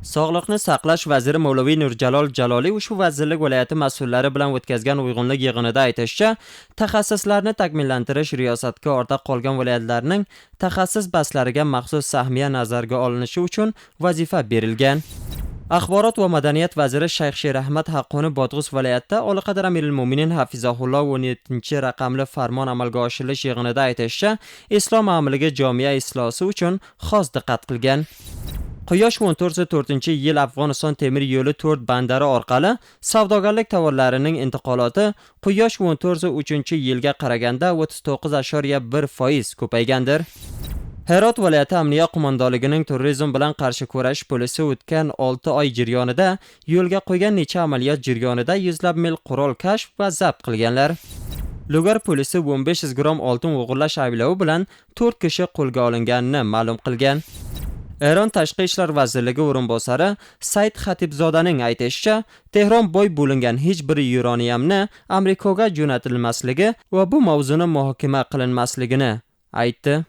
Sog'liqni saqlash vaziri Mavlaviy Nurjalol Jaloliy ushbu vazirlik viloyati mas'ullari bilan o'tkazgan uyg'unlik yig'inida aytishicha, taxassuslarni takmillantirish riyosatga ortda qolgan viloyatlarning taxassus baslariga maxsus sahmiya nazarga olinishi uchun vazifa berilgan. Axborot va madaniyat vaziri Shayx Sherahmad Haqqoni Bodg'us viloyatida Oliqadr Amirul Mo'minin hafizahulloh 17-raqamli farmon amalga oshirilish yig'inida aytishicha, islom amiliga jomia islosi uchun xos diqqat qilgan. Quyosh 1404-yil Afg'oniston temir yo'li 4 bandari orqali savdogarlik tovarlarining intiqoloti Quyosh 1403-yilga qaraganda 39.1% ko'paygandir. Herot viloyati amniya qo'mondonligining terrorizm bilan qarshi kurash polisi o'tgan 6 oy jarayonida yo'lga qo'ygan necha amaliyot jarayonida yuzlab mil qurol kashf va zabt qilganlar. Lugar polisi 15 gram oltin o'g'irlash ayblovi bilan 4 kishi qo'lga olinganini ma'lum qilgan. Eron Tashqi ishlar vazirligi o'rinbosari Said Xatibzodaning aytishicha, Tehron boy bo'lingan hech bir uraniyumni Amerikaga jo'natilmasligi va bu mavzuni muhokama qilinmasligini aytdi.